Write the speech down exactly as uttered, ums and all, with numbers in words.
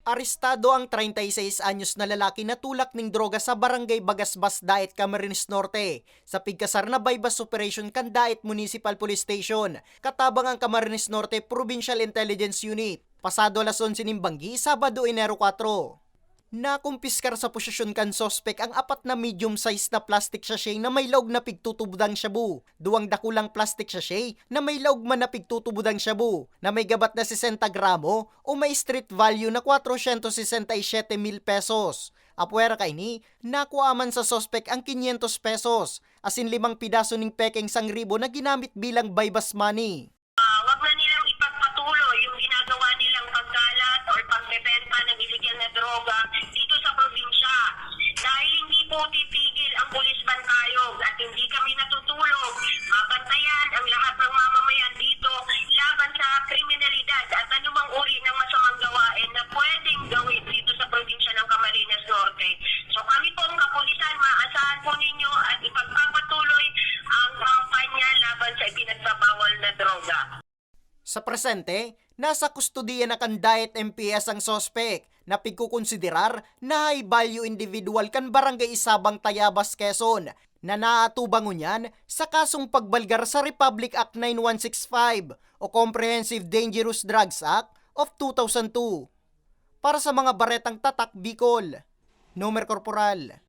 Arestado ang treinta y seis anyos na lalaki na tulak ning droga sa Barangay Bagasbas, Daet, Camarines Norte, sa pigkasar na buy-bust operation kan Daet Municipal Police Station, katabang ang Camarines Norte Provincial Intelligence Unit. Pasado alas onse nin banggi, Sabado, Enero kwatro. Nakumpiskar sa posesyon kan suspek ang apat na medium-sized na plastic sachet na may laog na pigtutubodang shabu, duwang dakulang plastic sachet na may laog man na pigtutubodang shabu, na may gabat na sesenta gramo o may street value na kwatrosyentos sesenta y siyete mil pesos. Apwera kaini, nakua man sa suspek ang kinyentos pesos, asin limang pidaso ning pekeng sangribo na ginamit bilang buy-bust money. Ah, wag na nilang ipagpatuloy yung ginagawa nilang pagkalat or pagbebenta ng iligal na droga dito sa probinsya. Dahil hindi po titigil ang pulis bantayog at hindi kami natutulog. Mabantayan ang lahat ng mamamayan dito laban sa kriminalidad at anumang uri ng masamang gawain na pwedeng gawin dito sa probinsya ng Camarines Norte. So kami pong kapulisan, maasahan po ninyo at ipagpapatuloy ang kampanya laban sa ipinagbabawal na droga. Sa presente, nasa kustodiya na kan Daet M P S ang suspek na pigkukonsiderar na high-value individual kan Barangay Isabang, Tayabas, Quezon, na naatubang ngunyan sa kasong pagbalgar sa Republic Act nine one six five o Comprehensive Dangerous Drugs Act of two thousand two. Para sa mga Baretang Tatak Bicol, Nomer Corporal.